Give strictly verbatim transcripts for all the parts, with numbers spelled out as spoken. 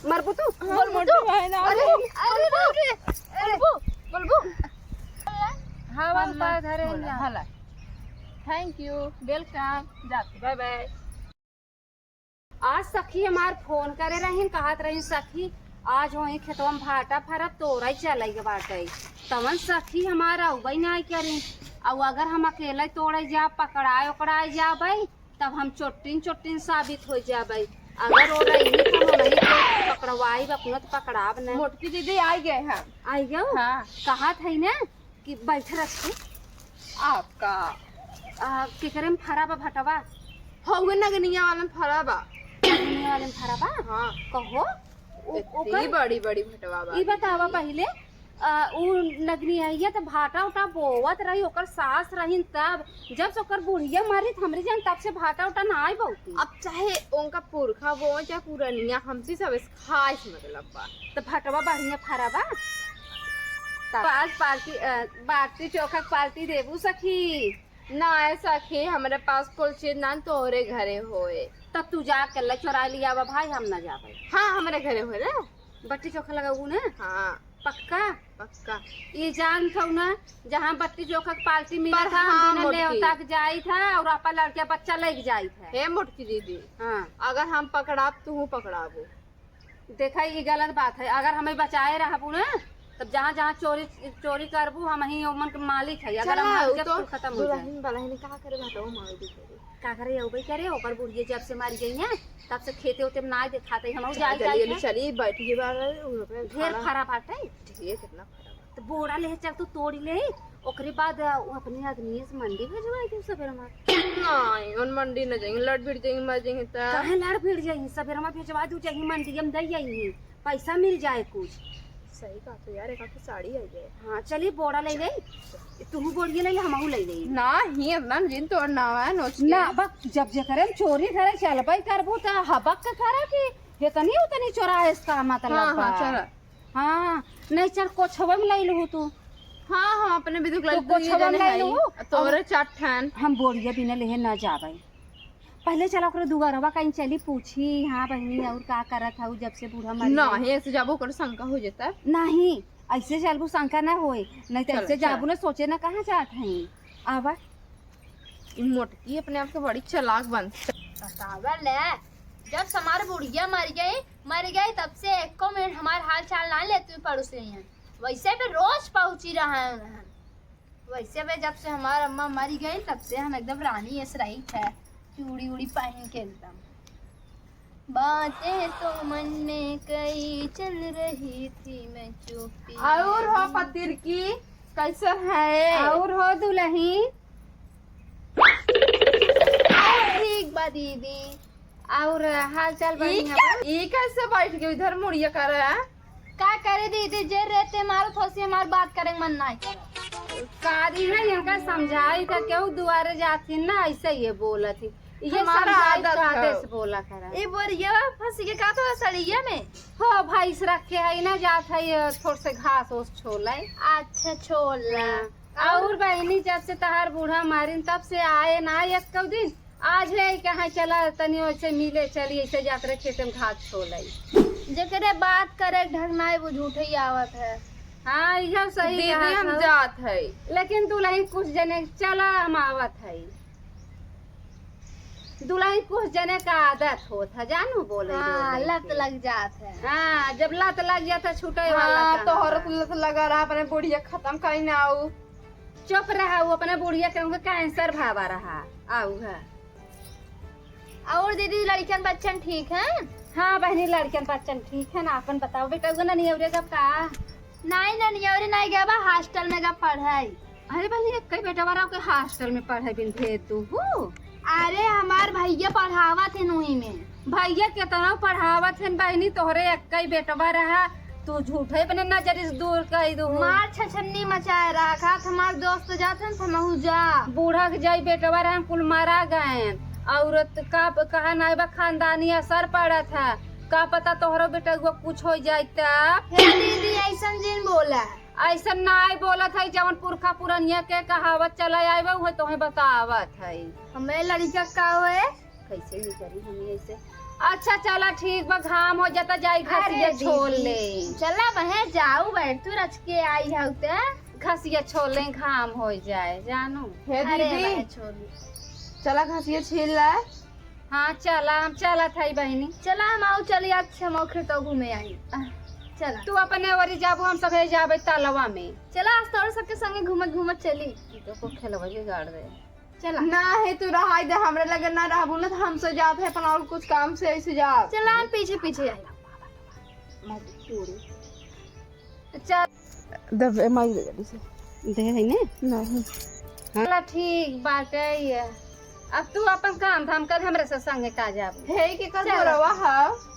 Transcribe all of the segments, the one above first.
मरबू तू? हाँ, बोलबू मोटू तू? भाई ना। अरे, अरे, अरे, अरे, बोलबू, बोलबू। हाँ, हम बोल, ना, धरे बोला, ना। हला। Thank you, welcome, जाते, bye bye। आज सखी हमार फोन करे रहिन, कहत रहिन, "सखी, आज वहीं खेतवा में भाटा फरत, तोरइ चलइ के बाटइ।" तवन सखी हमार अउबइ नाहीं करिन। अउ अगर हम अकेलइ तोड़इ जाब, पकड़ाए ओकड़ाए जाबइ, तब हम चोट्टिन चोट्टिन साबित होइ जाबइ। अगर ओरइ नहीं, तब ओनही के पकड़वाइब, अपना त पकड़ाब न। मोटकी दीदी आइ गए हैं। आइ गयो? हाँ। कहत हइ न, कि बैठ रखी। आपका। आ, केकरे में फरा बा भटवा? हउए नगनिया वाले में फरा बा। नगनिया वाले में फरा बा? हाँ। कहो, उ-, इतनी ओकर बड़ी बड़ी भटवा बा ई बतावा दीदी। पहिले, आ, उ नगनिया त भाटा उटा बोवत रही, ओकर सास रहिन तब, जब से ओकर बुढ़िया मरी त हमरी जान तब से भाटा उटा नाहीं बोवती। अब चाहे उनका पुरखा बोवे, चाहे पुरनिया, हमसे सब खाए से मतलब बा। त भटवा बढ़िया फरा बा। त आज पार्टी, अ, बाटी चोखा के पार्टी देबू सखी? ना ए सखी, हमरे पास कुल चीज ना तोहरे घरे होए। तब तू जा अकेले चोराइ लियावा भाई, हम ना जाबे। हाँ, हमरे घरे होए ना। बट्टी चोखा लगाबू ना? हाँ। पक्का? पक्का। ई जानत हऊ ना, जहाँ बट्टी चोखा के पार्टी मिलत पर ह, हम हाँ, बिना मोटकी। लेवता के जाइत ह अउर आपन लड़के बच्चा लइके जाइत ह। हे मोटकी दीदी, हाँ। अगर हम पकड़ाब, तुहू पकड़ाबू। देखा, ई गलत बात है। अगर हमें बचाए रहबू ना, तब जहाँ जहाँ चोरी, चोरी करबू, हमहीं ओमन के मालिक है। अगर चला, हमार उ इज्जत तो कुल खतम हो जाए। दुलहिन बलहिन का करे, भाटवा मार दी करे। का करे, अउबे करे, ओकर बुढ़िया जब से मर गई है, तब से खेते ओते में नाहीं देखात है। हमहू चल, जाई, चली, जाई चली, है। चली, बैठ के बार, उहाँ पे ढेर खड़ा। फरा बाटे। ढेर कितना फरा बाटे। तो बोरा लेहे चल, तू तोड़ी ले, ओकरे बाद, अ, उ अपने आदमी से मंडी भेजवाई दे सबेरवा। नाहीं, उन मंडी न जाएंगे, लड़ भिड़ जाएंगे, मर जाएंगे त। काहे लड़ भिड़ जाएंगे? सबेरवा भेजवा दू, जाएंगे मंडी में दे आई, पैसा मिल जाए कुछ। सही कहा तो यार, एक आध साड़ी आई जाए। हाँ, चली बोरा ले ले, तुहू बोरिया ले ले, हमहू ले ले। नाहीं, इतना जिन तोड़ना है, नोच के। ना, बक, जब जेकरे में चोरी करे चलबे करबू त हबक के करे कि इतनी उतनी चोराए इसका मतलब हाँ, हाँ, बा। चला। हाँ, नहीं चल, कोछवे में लइ लूहू तू। हाँ, हम अपने बिदुक तू लइ लूहू, कोछवे में लइ लूहू। तोरे चार ठन। हम बोरिया बिना लेहे ना जाबे। पहिले चला ओकरे दुआरवा कहीं चली पूछी, "हाँ बहिनी, अउर का करत हऊ जब से बूढ़ा मर गया?" नाहीं, ऐसे जाबो ओकर शंका हो जाता। नाहीं, ऐसे चलबू शंका ना होए, नहीं तो चला, ऐसे जाबू चला। ना सोचे ना कहाँ जात हई। आवा। ई मोटकी अपने आप के बड़ी चालाक बन। बतावा ले, जब से हमार बुढ़िया मर गई, मर गई, तब से एको मिनट हमार हाल चाल ना लेती पड़ोस गई हैं। वैसे भी रोज पहुँची रहा है उन्हें। वैसे भी जब से हमार अम्मा मर गई, तब से हम एकदम रानी ऐसे रही है, चूड़ी उड़ी पहन के एकदम। बातें तो मन में कई चल रही थी, मैं चुप्पी अउर हो में। पतिरकी, कैसन है? अउर हो दुलही? ठीक बा दीदी। अउर हाल चाल ई बढ़िया क्या, बा? ई कैसे बैठ के इधर मुड़िया करे है? का करे दीदी, जे रेते मारत हो से हमार बात करे के मन नाहीं करे। कारी है, इनका समझाई था, केहू दुआरे जात ही ना, ऐसे ये बोलत ही। ये हमारा समझाई आदत का है। आदेश बोला करा। ए बोरिया फंसी के का तो सड़िया में? हो भैंस रखे है ना, जात है ये थोड़ से घास ओस छोले। अच्छा, छोला। हाँ। अउर बहिनी, जब से तहार बूढ़ा मारिन, तब से आए ना एक कौ दिन। आज है कहाँ चला, तनी ओसे मिले चली, ऐसे जात रहे खेते में घास छोले। जेकरे बात करे के ढंग नाहीं, वो झूठे ही आवत है। हाँ, इहो सही दीदी, कहत हम हौ। जात है। लेकिन दुलही कुछ जने चला, हम आवत है। दुलही कुछ जने का आदत होत है, जानू, बोले हाँ, बोले लत के। लग जात है। हाँ, जब लत लग जात है, छूटे वाला हाँ, कहाँ तोहर बा? लत लगा रहा, अपने बुढ़िया खत्म करी ना आऊ। चुप रहा, वो अपने बुढ़िया के, उनके कैंसर भावा रहा, आऊ है। अउर दीदी, लड़कन बच्चन ठीक हैं? हाँ बहिनी, लड़कन बच्चन ठीक है ना। आपन बताओ बेटा, वो ननियौरे गब का? नाहीं, ननियौरे नाहीं गवा, हॉस्टल में गवा पढ़ाई। अरे बहिनी, एक्कै बेटवा रहो के हॉस्टल में पढ़े बिन भेज तू हूँ? अरे, हमार भैया पढ़ावत हैं उही में। भैया केतना पढ़ावत हैं बहिनी, तोहरे एक्कै बेटवा रहा, तू झूठे अपने नजर से दूर कइ दू। मार छछन्नी मचाए रहा, खात हमार दोस्त जात हैं, हमहू जा। बूढ़ा के जाई बेटवा रहा, कुल मरा गए। औरत का प-, कहा नाई बा, खानदानी असर पड़त है। का पता तोहरो बेटवा कुछ होइ जाई तब। हे दीदी, ऐसन जिन बोला। ऐसन नाई बोलत है, जवन पुरखा पुरनिया के कहावत चला आए बा, उहे तोहे बतावत है। हमें लड़का का होए? कैसे नहीं करी हमें ऐसे? अच्छा चला ठीक बा, घाम हो जाता, जाई घसिया अरे छोल दीदी, ले। चला बहे जाऊ बैठ, तू रच के आई हऊ ते। घसिया छोल ले, घाम हो जाए जानू। हे अरे दीदी, बहे छोल। चला घसिया छील लाए। हाँ चला, हम चला था बहिनी। चला हम आऊ चली, आज हम आऊ खेतवा घूमे आई। चला। तू अपने ओरी जाबो, हम सभे जाबे तलवा में। चला आज तोरे सबके संगे घूमत घूमत चली। ई तो को खेलवा बिगाड़ दे। चला। ना है, तू रहाई दे, हमरे लगे ना रहबू ना, तो हमसे जात है अपन और कुछ काम से ऐसे जात। चला, हम पीछे पीछे आई। मत छोड़े। चल। दे, ए, माई दे जल्दी से। दे है ने? नहीं। हाँ। चला, ठीक बाटे ये। अब तू अपन काम धाम कर, हमरे से संगे का जाबू। हे के कर चला। बोलवा है?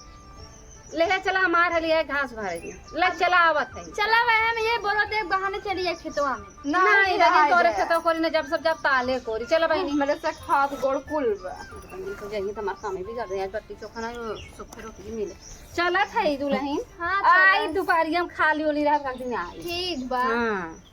ले चला, हमार हलिया घास भरे के। ले चला, आवत है। चला बहन, हम ये बोलो देव बहाने चली जाए खेतवा में। ना, नहीं, नहीं, लेकिन रहाई तोरे दे। खेतवा कोरी ना, जब सब जब ताले कोरी। चला बहिनी। मेरे से हाथ गोड़ कुल बा। बहिनी तो जाइए, तो हमार काम ही बिगाड़ रहे हैं। आज बत्ती चोखा ना, सूखे रोटी मिले। चला था ई दुल्हन। हाँ, आई चला। दोपहरिया में खाली ओली रह, कल दिन आई। ठीक बा। हाँ।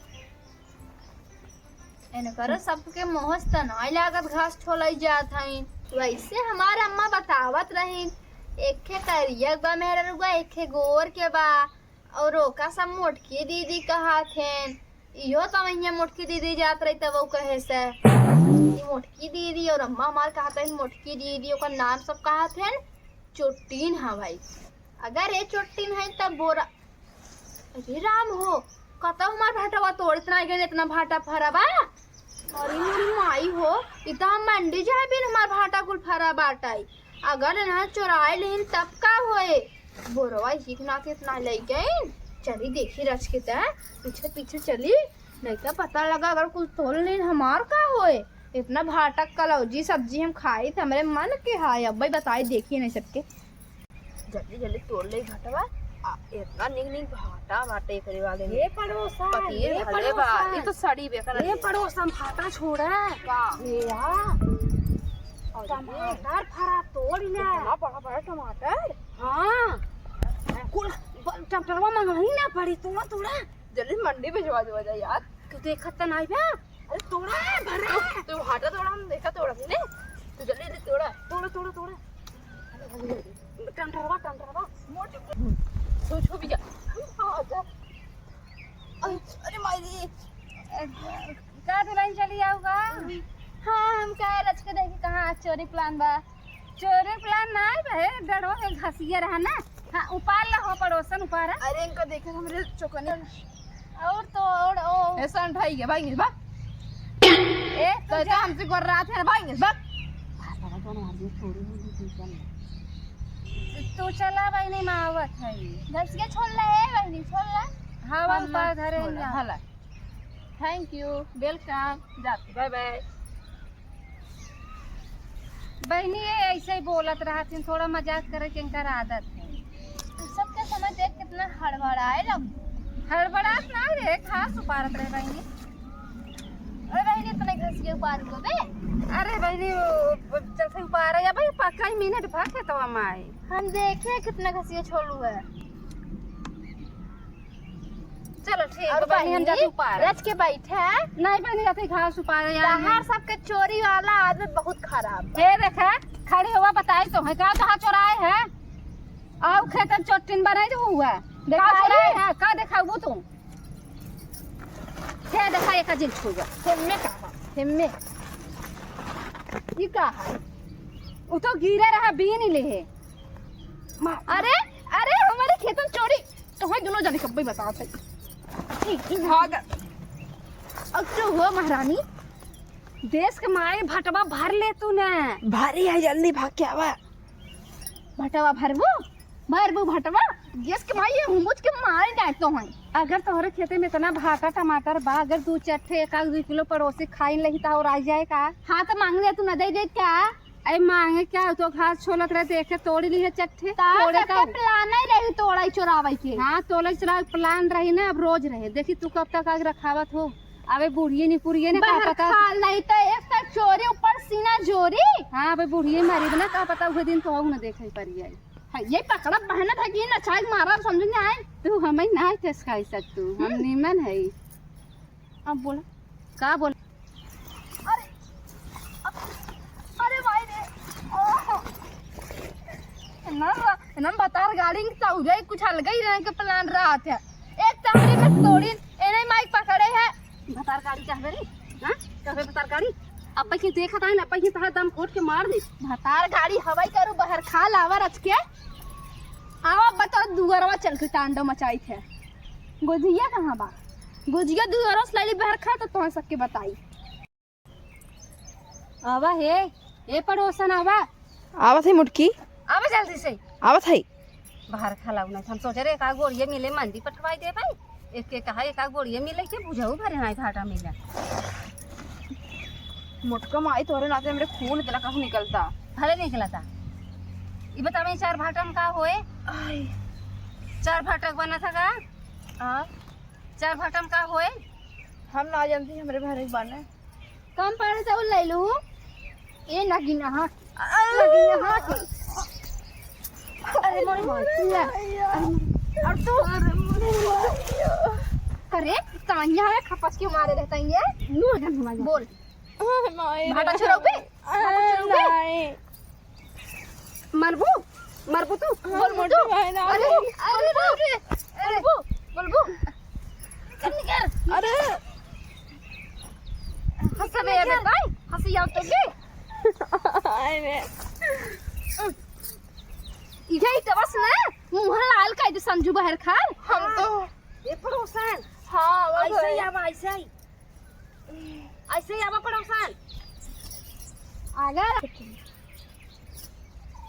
इनकरो सबके मोहस त नाई लागत घास छोलई जात हईन। वैसे हमार अम्मा बतावत रहीन, एक खे करिया के बा मेहररुआ, एक खे गोर के बा, और ओका सब मोटकी दीदी कहत हेन। इहो त वहिया मोटकी दीदी जात रही तब वो कहे से, ई मोटकी दीदी और अम्मा हमार कहत हईन मोटकी दीदी, ओकर नाम सब कहत हेन चोट्टीन ह भाई। अगर ये चोट्टीन है तब बोरा अरे राम हो, कतौ हमार भाटवा तोड़ इतना आगे इतना भाटा फरा बा। अरे मोरी माई हो, इ त हम मंडी जाए बिन हमार भाटा कुल फरा बाटाई। अगर इन्हा चोराए लेन तब का होए? बोरवा इसी के नाते इतना ले गए। चली देखी रच के त पीछे पीछे चली, नहीं तो पता लगा अगर कुछ तोड़ लेन हमार का होए? इतना भाटा कलौजी सब्जी हम खाई त हमरे मन के हाय। अब बताई देखी नहीं सबके। जल्दी जल्दी तोड़ ले भाटवा। आ, इतना निक निक भाटा बाटे एकरे वाले में। ए पड़ोसन, पतीर ए भले बा, पड़ोसन। ई तो सड़ी बेकार ए है। पड़ोसन, भाटा छोड़ा। का? ए यार, और टमाटर फरा तोड़ ले। इतना बड़ा बड़ा टमाटर? हाँ। कुल ब-, टमाटरवा मंगाई ना पड़ी, तोड़ा, तोड़ा। जल्दी मंडी भिजवा देवा जाए यार। तू देखत त नाई बा? अरे तोड़ा, भरा। तू, तू भाटा तोड़ा, हम देखा तोड़ा, नहीं? तू जल्दी जल्दी तोड़ा, तोड़ा, तोड़ा, तोड़ा। टंडरवा, टंडरवा, मोटी। छू, छू भी जा। हाँ, जा। अरे, अरे माई रे। का दुल्हन चली आऊगा? हाँ, हम कहे रच के देखी कहाँ आज चोरी plan बा। चोरी plan ना है बे, डरवा में घसिया रहा ना। हाँ, उपार ला हो पड़ोसन, उपारा। अरे, इनका देखे हमरे चोकनी। और तो और, ओ। ए, सन ढाई के भाई, बा। ए, तो तू जा। हमसे गोर रात है, भाई, बा। तू चला बहिनी, मावत है। घसिया छोड़ ले, ए बहिनी, छोड़ ले। हाँ, हम उपार ना धरे छोड़ा, ना। हला। Thank you, welcome, जाते, bye bye। बहिनी, ये ऐसे ही बोलत रहत हैं, थोड़ा मजाक करे के इनकर आदत है। तू सबके समय देख कितना हड़बड़ाए लग। हड़बड़ात ना रहे, घास उपारत रहे बहिनी। अरे बहिनी, इतने घास के उपार को बे? अरे बहिनी, वो, वो चल से उपार है, भाई, पक्का ही मिनट भर खेतवा में आई। हम देखे कितना घसिया छोलू है। चलो ठीक और बा, बहिनी, हम बहिनी, जाते उपार। रच के बैठे। नहीं बहिनी, जाते घास उपार यार। तहार सबके चोरी वाला आदत बहुत खराब बा। ये देखा, खड़ी हुआ बताई तो है, का तहार चोराए है? आओ खेत में चोट्टिन बनाई जो हुआ। देखा दिखाई? चोराए है, का देखाबू तू? हे देखा, एक जिन छुआ। हेम्मे का है? हेम्मे। ई का है? उ तो गिरे रहा, बीन ही ले है। मा- अरे, अरे, हमारे खेतन चोरी। तो है दोनों जने कब्बे बताओ सही। ठीक, ठीक। भाग। अब तो हुआ महारानी, देश के माई भटवा भर ले तू ने। भारी है, जल्दी भाग के आवा। भटवा भरबू? भरबू भटवा? देश के माई ये हुमुच के मार जाए तो हैं। अगर तोहरे खेते में इतना भाटा टमाटर बा, अगर दू चार ठे एक आध दू किलो पड़ोसी खाई लही त और आ जाए का? हाँ, तो मांग ले, तू न दे दे का? अरे मांगे क्या, तो घास छोलत रहे, देखे तोड़ी ली है चट्टे। तार तोड़े सबके का? Plan ही रही तोड़ाई चोरावे के। हाँ, तोड़ाई चोरावे plan रही ना, अब रोज रहे। देखी तू कब तक आग रखावत हो। अबे बुढ़िए नहीं पुरिए ना, का बहर पता। खा नहीं तो एक तो चोरी ऊपर सीना जोरी। हाँ, अबे बुढ़िए मारी ना, का पता उहे दिन तो ना देखे परिए। है, ये पकड़ा बहना था कि ना चाय मारा समझ में आए। तू हमें ना ठेसकाई सकतू, हम हम्म। नीमन है। अब बोल, का बोल? अरे, अरे भाई रे, ओह। इतना भतार गाड़ी के तौरे कुछ अलग ही रहे के plan रहत है। एक तौरे में तोड़ी, एने माइक पकड़े है। भतार गाड़ी कहबे रे? हाँ? कहबे भतार गाड़ी? अब की देखत है ना, अब की तहर दम घोट के मार दे। भतार गाड़ी हवाई करू, बहर खा लावा रच के। आवा बताओ, दुअरवा चल के तांडव मचाई थे। गोजिया कहाँ बा? गोजिया दुअरवा से लाली बहर खा तो तोहन सबके बताई। आवा हे, ए पड़ोसन आवा। आवत है मुटकी। आवा जल्दी से। आवत है। बाहर खा लाऊ ना, हम सोचे रहे एका गोड़िए मिले मंडी पठवाई दे भाई। एक के कहा एका गोड़िए मिले के बुझाऊ भरे नाई भाटा मिला। मोटका माई तोरे नाते हमरे खून इतना कहूँ निकलता। भले निकलता। ई बतावे चार भाटा में का होए? आय। चार भाटा के बना था का? हाँ। चार भाटा में का होए? हम ना जानती, हमरे भरे के बाने। कम पड़े तो ले लू। ए नगीना हाँ। नगीना हाँ। अरे मोर माई। ले। अरे मोर। और तू? अरे तानिया है खपस के मारे रहता है ये। बोल। भाटा छुड़ाऊ बे? भाटा छुड़ाऊ बे? नहीं। मरबू? मरबू तू? हाँ, बोलबू मोटू तू? भाई ना। अरे, अरे, अरे, अरे, बोलबू? बोलबू? चल निकल। अरे। हंस बे, बे, भाई। हंसी आओ तो बे। आए बे। इधर ही तो बस ना, मुंह लाल कर दे संजू बहर खान। हम तो ये पड़ोसन। हाँ, वो ऐसे ही है। आवा, ऐसे ही। ऐसे ही आवा पड़ोसन। आगा।